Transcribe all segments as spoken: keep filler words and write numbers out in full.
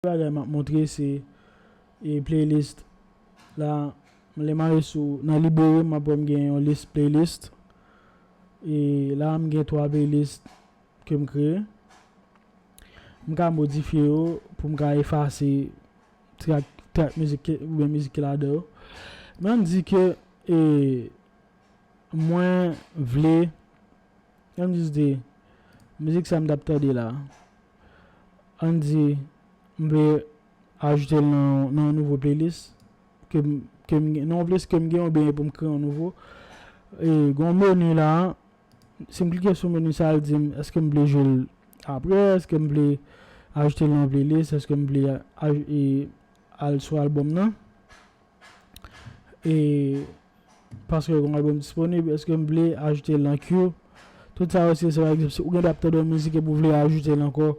bagay m ap montre se e playlist la. Lè m ale sou nan Libere, m ap wè m gen yon lis playlist. E la, m gen twa playlist ke m kreye. M ka modifye yo pou m ka efase track, track mizik ke, oubyen mizik ki ladan yo. Men ann di ke e, mwen vle, ann di, mizik sa m t ap tande la, ann di m vle ajoute l nan, nan yon nouvo playlist ke m, ke m gen, nan yon playlist ke m gen, oubyen pou m kreye yon nouvo. E gen yon meni la, si m klike sou meni sa, l di m èske m vle jwe l apre, èske m vle ajoute l nan yon playlist, èske m vle aj-, e, al sou albòm nan. E paske yon albòm disponib, èske m vle ajoute l nan queue? Tout sa yo se, se pa egzanp, si ou gen dwa ap tande yon mizik epi ou vle ajoute l ankò,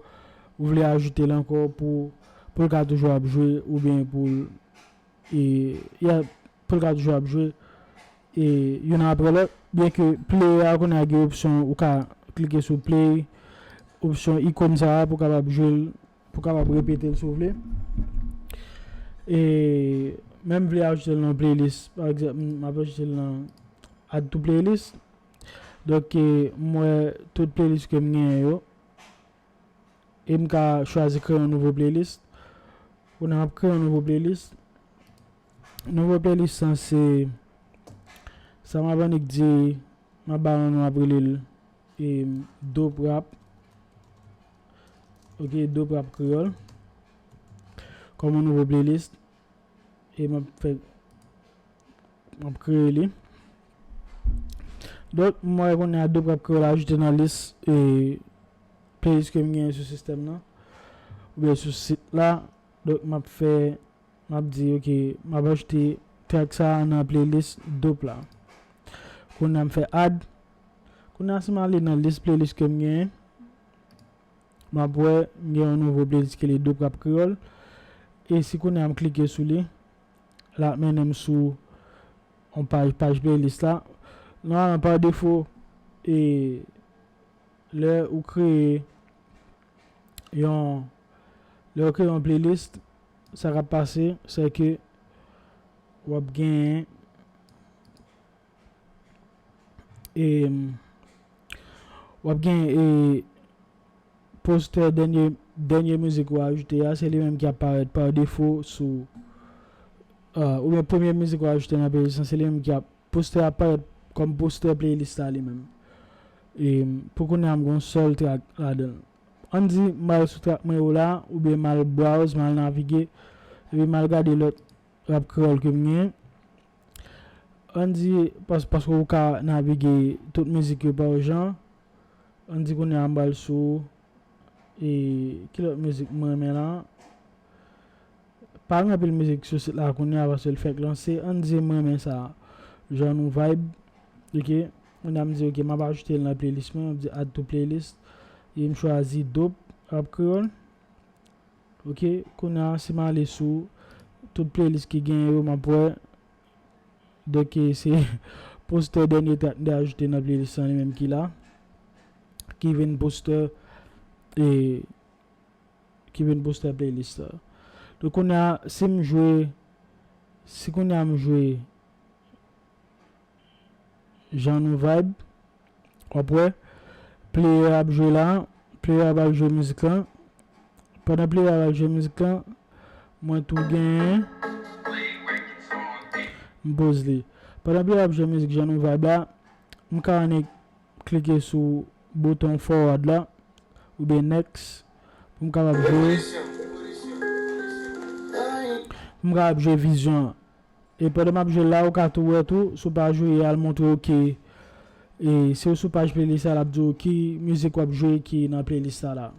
ou vle ajoute l ankò pou, pou l ka toujou ap jwe, oubyen pou l, e, yeah, pou l ka toujou ap jwe, e, youn apre lòt. Byen ke player a kounye a gen opsyon, ou ka klike sou play, opsyon ikòn sa a pou w kapab jwe l, pou w kapab repete l si w vle. E menm vle ajoute l nan playlist, pa egzanp, m ap ajoute l nan add to playlist. Donk, e, m wè tout playlist ke m genyen yo. E m ka chwazi kreye yon nouvo playlist. Kounye a m ap kreye yon nouvo playlist. Nouvo playlist sa se, sa m ap annik di, m ap ba yon non, m ap rele l, e, Dope Rap. Ok, Dope Rap Kreyòl. Kòm yon nouvo playlist. E m ap fè, m ap kreye li. Donk, m wè kounye a Dope Rap Kreyòl ajoute nan lis, e, playlist ke m genyen sou sistèm nan, oubyen sou sit la. Donk, m ap fè, m ap di, ok, m ap ajoute track sa a nan playlist Dope la. Kounye a m fè add. Kounye a, si m ale nan lis playlist ke m genyen, m ap wè m gen yon nouvo playlist ki rele Dope Rap Kreyòl. E si kounye a m klike sou li, l ap mennen m sou yon paj, paj playlist la. Nòmalman, pa defo, e lè ou kreye yon, lè ou kreye yon playlist, sa k ap pase, se ke w ap genyen, e, w ap gen, e, postè dènye, dènye mizik ou ajoute a, se li menm ki ap parèt pa defo sou, e, oubyen premye mizik ou ajoute nan playlist lan, se li menm ki ap, postè ap parèt kòm postè playlist la li menm. E pou kounye a, m gen yon sèl track ladan l. Ann di, m al sou track mwen yo la, oubyen m al browse, m al navige, epi m al gade lòt rap kreyòl ke m genyen. Ann di, pas-, paske ou ka navige tout mizik yo pa yon jan. Ann di kounye a m pral sou, e, ki lòt mizik mwen renmen la? Pa gen anpil mizik sou sit la kounye a paske l fèk lanse. Ann di m renmen sa, Jan Nou Vibe. Ok. Kounye a m di, ok, m ap ajoute l nan playlist mwen. M di add to playlist. E m chwazi Dope Rap Kreyòl. Ok, kounye a, si m ale sou tout playlist ki genyen yo, m ap wè. Donk, e, se postè dènye track m te ajoute nan playlist lan, li menm ki la. Ki vin postè, e, ki vin postè playlist la. Donk, kounye a, si m jwe, si kounye a m jwe Jan Nou Vibe. W ap wè, player ap jwe la, player ap al jwe mizik lan. Pandan player ap al jwe mizik lan, mwen tou genyen, m poze li. Pandan player ap jwe mizik Jan Nou Vibe la, m ka annik klike sou bouton forward la, oubyen next, pou m kapab jwe, pou m kapab jwe vizyon an. E pandan m ap jwe la, ou ka tou wè tou, si w pa jwe, al montre w ke, e, si w sou paj playlist la, l ap di w ki mizik w ap jwe ki nan playlist sa la.